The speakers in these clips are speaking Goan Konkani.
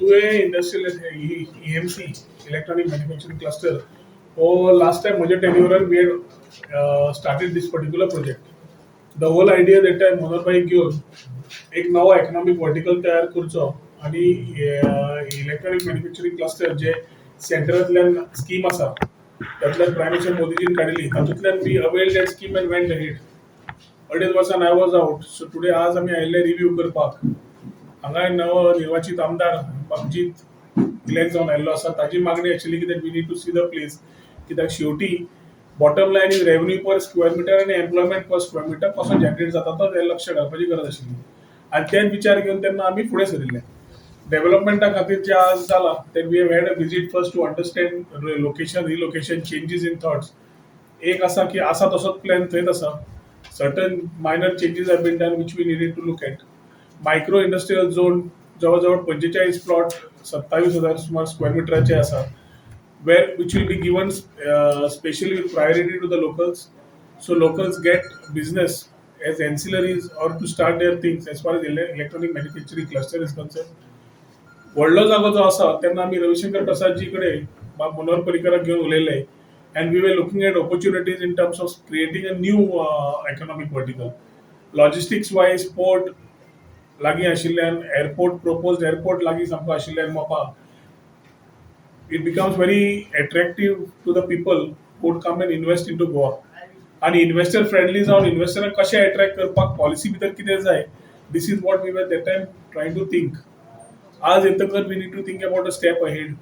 तुवें industrial EMC, electronic manufacturing cluster, हो लास्ट टायम म्हज्या टेन्युअरान we started this particular project. The whole idea that time, Manohar भाईक घेवन एक नवो इकॉनॉमीक वर्टिकल तयार करचो आनी इलेक्ट्रॉनीक मॅन्युफॅक्चरींग क्लस्टर जे सेंटरांतल्यान स्कीम आसा, तातूंतल्यान प्रायम मिनिस्टर मोदीजीन काडिल्ली, तातूंतल्यान we avail that scheme and went ahead. अडेच वर्सान I was out. So today, आज आमी आयिल्ले रिव्यू करपाक. हांगा नवनिर्वाचित आमदार बाबजीत इलेक्ट जावन आयिल्लो आसा. ताजी मागणी आशिल्ली कित्याक we need to see the place, कित्याक शेवटी bottom line is revenue per square meter आनी एम्प्लॉयमेंट पर स्क्वेअर मिटर कसो जनरेट जाता तो हें लक्ष घालपाची गरज आशिल्ली आनी तेच विचार घेवन तेन्ना आमी फुडें सरिल्ले. डेव्हलपमेंटा खातीर जे आज जाला ते, we have had a visit first to understand location, relocation, changes in thoughts. एक आसा की आसा तसोच प्लॅन थंयच आसा. Certain minor changes have been done which we needed to look at. Micro industrial zone जवळ जवळ 45 प्लॉट, 27,000 सुमार स्क्वेअर मिटराचे आसा, where which will be given specially with priority to the locals, so locals get business as ancillaries or to start their things as far as electronic manufacturing cluster is concerned. व्हडलो जागो जो आसा, तेन्ना आमी रविशंकर प्रसादजी कडेन, मनोहर पर्रीकराक घेवन उलयले and we were looking at opportunities in terms of creating a new economic vertical. Logistics wise, port लागीं आशिल्ल्यान, एअरपोर्ट, प्रपोज्ड एअरपोर्ट लागीं सामको आशिल्ल्यान Mopa, it becomes very attractive to the people who would come and invest into Goa. आणि इन्व्हेस्टर फ्रेंडली जावन इन्व्हेस्टरांक कशें अट्रॅक्ट करपाक पॉलिसी भितर कितें जाय, this is what we were that time trying to think. आज येतकर we need to think about a step ahead.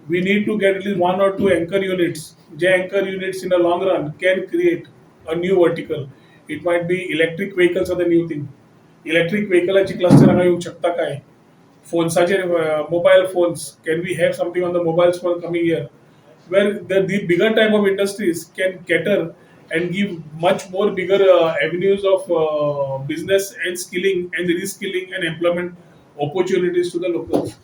We need to get at least one or two anchor units J anchor units in the long run can create a new vertical. It might be electric vehicles are the new thing. Electric व्हेकलाची cluster हांगा येवंक शकता काय? फोन्साचेर, mobile phones, can we have something on the mobile phone coming here, where the bigger type of industries can cater and give much more bigger avenues of business and skilling and reskilling and employment opportunities to the locals?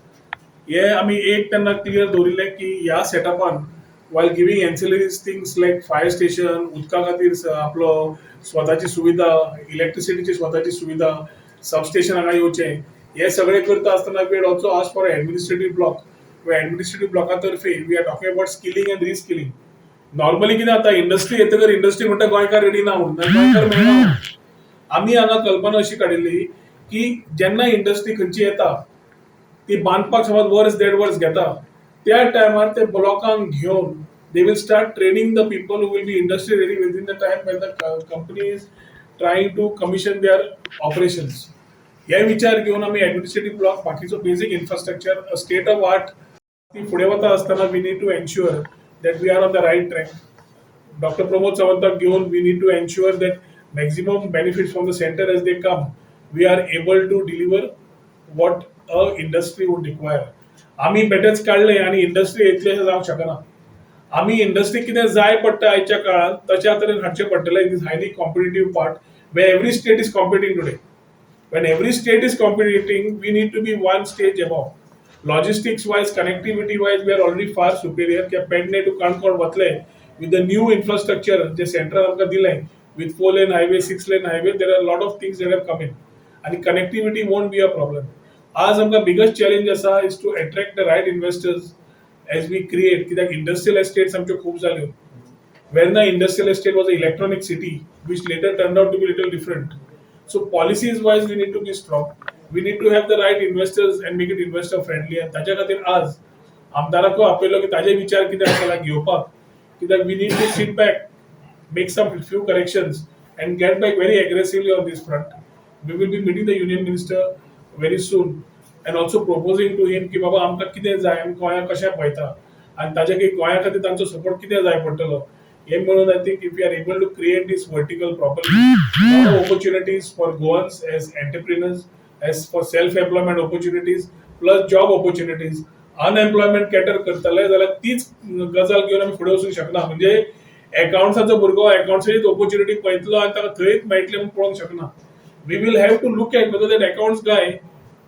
हे आमी एक तेन्ना क्लियर दवरिल्लें की ह्या सेटअपान, while giving ancillaries things like fire station, उदका खातीर आपलो स्वताची सुविधा, इलेक्ट्रिसिटीची स्वताची सुविधा, सबस्टेशन हांगा येवचें, हे सगळें करता आसतना we also ask for administrative block. Administrative ब्लॉका तर्फे we are talking about skilling and reskilling. Normally कितें जाता, इंडस्ट्री येतकर इंडस्ट्री म्हणटा गोंयकार रेडी ना म्हणून, गोंयकार मेळना म्हणून. आमी हांगा कल्पना अशी काडिल्ली की जेन्ना इंडस्ट्री खंयची येता, ती बांदपाक समज वर्स देड वर्स घेता, त्या टायमार ते ब्लॉकांक घेवन they will start training the people who will be industry ready within the time when the company is trying to commission their operations. हे विचार घेवन आमी एडमिनिस्ट्रेटीव ब्लॉक, बाकीचो basic infrastructure, state of art ती फुडें वता आसतना we need to ensure that we are on the right track. Doctor Pramod सावंताक घेवन we need to ensure that maximum benefits from the center as they come, we are able to deliver what a industry would require. आमी बेटेच काडले आनी इंडस्ट्री येतली अशें जावंक शकना. आमी इंडस्ट्री कितें जाय पडटा आयच्या काळांत, तशा तरेन हाडचें पडटलें in this highly competitive part where every state is competing today. When every state is competing, we need to be one stage above. Logistics wise, connectivity wise, we are already far superior. की पेडणे टू काणकोण वतले with the new infrastructure J central आमकां दिलें, with four lane highway, six lane highway, there are lot of things that have come in आनी connectivity won't be a problem. आज आमकां बिगेस्ट चॅलेंज आसा is to attract the right investors as we create, कित्याक इंडस्ट्रियल एस्टेट्स आमच्यो खूब जाल्यो. Verna Industrial Estate was an electronic city, which later turned out to be little different. So policies wise, we need to be strong. We need to have the right investors and make it investor friendly. आनी ताच्या खातीर आज आमदाराकूय आपयलो की ताजे विचार कितें आसा जाल्यार घेवपाक, कित्याक we need to sit back, make some few corrections and get back very aggressively on this front. We will be meeting the union minister very soon and also proposing to him की बाबा, आमकां कितें जाय, आमी गोंयांक कशें पळयता आनी ताजे खातीर गोंया खातीर तांचो सपोर्ट कितें जाय पडटलो हे म्हणून. I think if you are able to create this vertical properly, lot of opportunities for Goans as entrepreneurs, as for self employment opportunities plus job opportunities, unemployment cater करतले जाल्यार तीच गजाल घेवन आमी फुडें वचूंक शकना. म्हणजे अकाउंट्साचो भुरगो अकाउंट्साचीच ऑपॉर्च्युनिटी पळयतलो आनी ताका थंयच मेळटलें म्हूण पळोवंक शकना. We will have to look at whether that accounts guy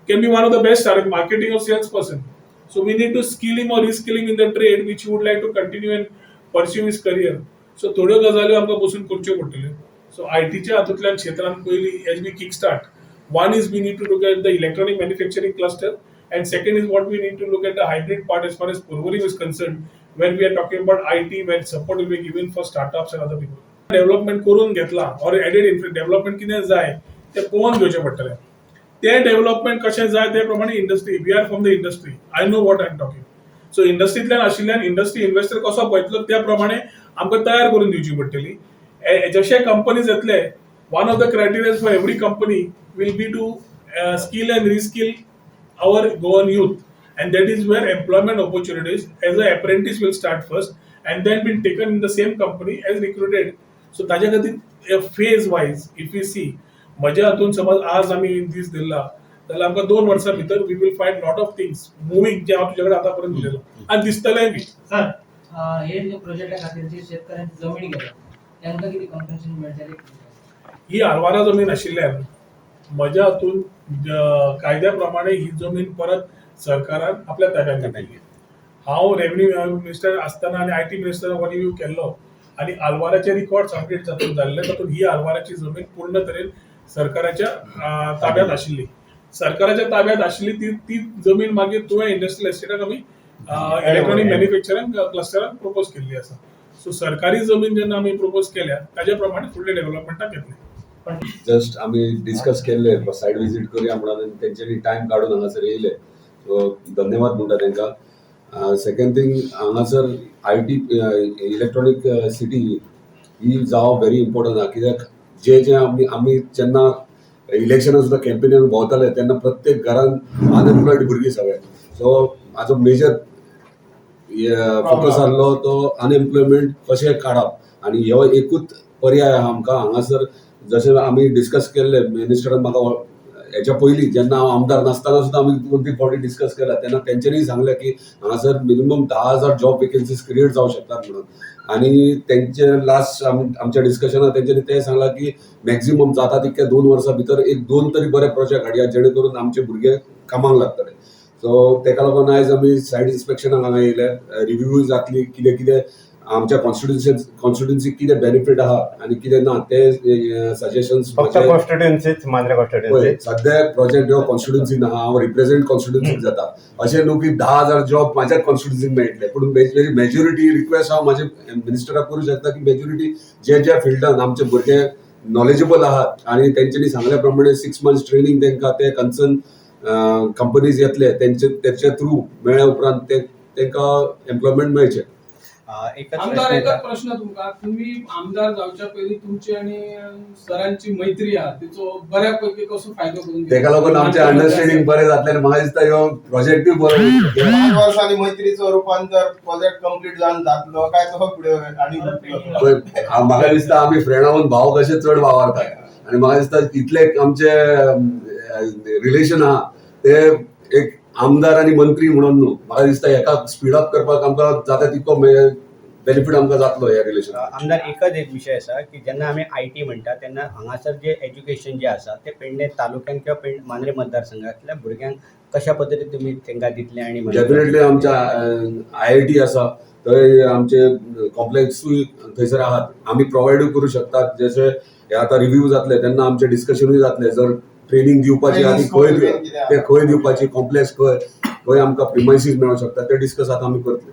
can be one of the best marketing or sales person. So we need to skill him or reskilling in the trade which he would like to continue and pursue his career. So थोड्यो गजाल्यो आमकां बसून करच्यो पडटल्यो. सो आयटीच्या हातूंतल्यान क्षेत्रान पयलीं as we kick start, one is we need to look at the electronic manufacturing cluster. And second is what we need to look at the hybrid part as far as Porvorim is concerned, when we are talking about IT, when support will be given for startups and other people. Development करून घेतला ऑर एडेड डेव्हलपमेंट कितें जाय तें पळोवन घेवचें पडटलें. तें डेव्हलपमेंट कशें जाय ते प्रमाणे industry, we are from the industry, I know what I am talking. So इंडस्ट्रींतल्यान आशिल्ल्यान इंडस्ट्री इन्व्हेस्टर कसो पळयतलो त्या प्रमाणे आमकां तयार करून दिवची पडटली. जशे कंपनीज येतले, one of the criteria for every company will be to skill and reskill our Goan youth, and that is where employment opportunities as a apprentice will start first and then been taken in the same company as recruited. So ताज्या खातीर phase wise if you see, म्हज्या हातून समज आज आमी दीस दिला जाल्यार आमकां 2 वर्सां भितर we will find lot of things moving, जे हांव तुजे कडेन आतां पर्यंत उलयलो आनी दिसतलें बी. सर, हे जे प्रोजेक्टा खातीर जी शेतकऱ्यांची जमीन गेल्या तांकां कितें कॉम्पन्सेशन मेळटलें? ही आलवारा जमीन आशिल्ल्यान म्हज्या हातून कायद्या प्रमाणे ही जमीन परत सरकारान आपल्या ताब्यात घेतली. हांव रेव्हेन्यू मिनिस्टर आसतना आनी IT minister review केल्लो आनी आलवाराचे रिकॉर्ड्स अपडेट जातून जाल्ले, तातूंत ही आलवाराची जमीन पूर्ण तरेन सरकाराच्या ताब्यात आशिल्ली. सरकाराच्या ताब्यात आशिल्ली ती ती जमीन मागीर तुवें इंडस्ट्रियल एस्टेटाक आमी इलेक्ट्रॉनीक मॅन्युफॅक्चरिंग क्लस्टराक प्रपोज केल्ली आसा. सो सरकारी जमीन जेन्ना आमी प्रपोज केल्या, ताज्या प्रमाणे फुडले डेव्हलपमेंटाक येतले. जस्ट आमी डिस्कस केल्ले, सायट विजीट करूया म्हणून आनी तेंच्यांनी टायम काडून हांगासर येयले, सो धन्यवाद म्हणटा तांकां. सेकंड थिंग, हांगासर IT electronic city ही जावप व्हेरी इम्पॉर्टंट आहा, कित्याक जे जे आमी जेन्ना इलेक्शनाक सुद्दां कॅम्पेनाक भोंवताले तेन्ना प्रत्येक घरान अनएम्प्लॉयड भुरगीं सगळे. सो म्हाजो मेजर फोकस आहलो तो अनएम्प्लॉयमेंट कशें काडप आनी हो एकूच पर्याय आहा आमकां हांगासर. जशें आमी डिस्कस केल्ले मिनिस्टरान म्हाका, हेच्या पयलीं जेन्ना हांव आमदार नासतना सुद्दां आमी दोन तीन फावटी डिस्कस केला, तेन्ना तेंच्यांनी सांगलें की हांगासर मिनिमम 10,000 जॉब वेकन्सीज क्रिएट जावं शकतात म्हणून. आनी तेंचे लास्ट आमच्या डिस्कशनात तेंच्यांनी तें सांगलां की मॅक्झिमम जाता तितक्या 2 वर्सां भितर एक दोन तरी बरे प्रोजेक्ट हाडया, जेणे करून आमचे भुरगे कामाक लागतले. सो तेका लागून आयज आमी सायट इन्स्पेक्शनाक हांगा येयले. रिव्यूय जातली, कितें कितें आमच्या कॉन्स्टिट्युन्सीक कितें बेनिफीट आहा आनी कितें ना ते सजेशन्स. फक्त कॉन्स्टिट्युन्सीच, मांद्रे कॉन्स्टिट्युन्सी? सद्याक प्रोजेक्ट ह्यो कॉन्स्टिट्युन्सीन आहा, हांव रिप्रेझेंट कॉन्स्टिट्युन्सीक जाता. अशें न्हू की 10,000 जॉब म्हाज्याच कॉन्स्टिट्युन्सीक मेळटले, पूण मेजॉरिटी रिक्वेस्ट हांव म्हाजे मिनिस्टराक करूं शकता की मेजॉरिटी जे ज्या फिल्डान आमचे भुरगे नॉलेजेबल आहात आनी तेंच्यांनी सांगल्या प्रमाणे 6 मंथ्स ट्रेनींग तांकां ते कन्सर्न कंपनीज येतले तेंचे तेच्या थ्रू मेळ्ळ्या उपरांत ते तांकां एम्प्लॉयमेंट मेळचें. एकच आमदार, प्रश्न एकच येता. प्रश्न तुमकां. तुम्ही आमदार जावच्या पयलीं तुमची आनी सरांची मैत्री आहा, तिचो बऱ्या पैकी कसो फायदो करून घेतला? तेका लागून आमचें अंडरस्टँडींग बरें जातलें आनी म्हाका दिसता ह्यो प्रोजेक्टूय बरो वयतलो. 5 वर्सांनी मैत्रीचो रुपांतर प्रोजेक्ट कंप्लीट जावन जातलो काय तो फुडें आनी उरतलो? पळय, म्हाका दिसता आमी फ्रेंडा भाव कशे चड वावरतात आनी म्हाका दिसता इतले आमचे रिलेशन आहा ते एक आमदार आनी मंत्री म्हणून न्हू, म्हाका दिसता हेका स्पीड अप करपाक आमकां जाता तितको बेनिफीट आमकां जातलो ह्या रिलेशनाक. आमदार, एकच एक विशय आसा की जेन्ना आमी IT म्हणटा तेन्ना हांगासर जे एज्युकेशन जे आसा ते पेडणे तालुक्यान किंवा मांद्रे मतदारसंघातल्या भुरग्यांक कशा पद्दतीन तुमी तांकां दितले आनी डेफिनेटली आमच्या IIT आसा, थंय आमचे कॉम्प्लेक्सूय थंयसर आहात, आमी प्रोवायडूय करूं शकतात. जशे हे आतां रिव्यू जातले तेन्ना आमचे डिस्कशनूय जातले, जर ट्रेनींग दिवपाची आनी खंय ते खंय दिवपाची, कॉम्प्लेक्स खंय खंय आमकां प्रिमायसीस मेळोंक शकता ते डिस्कस आतां आमी करतले.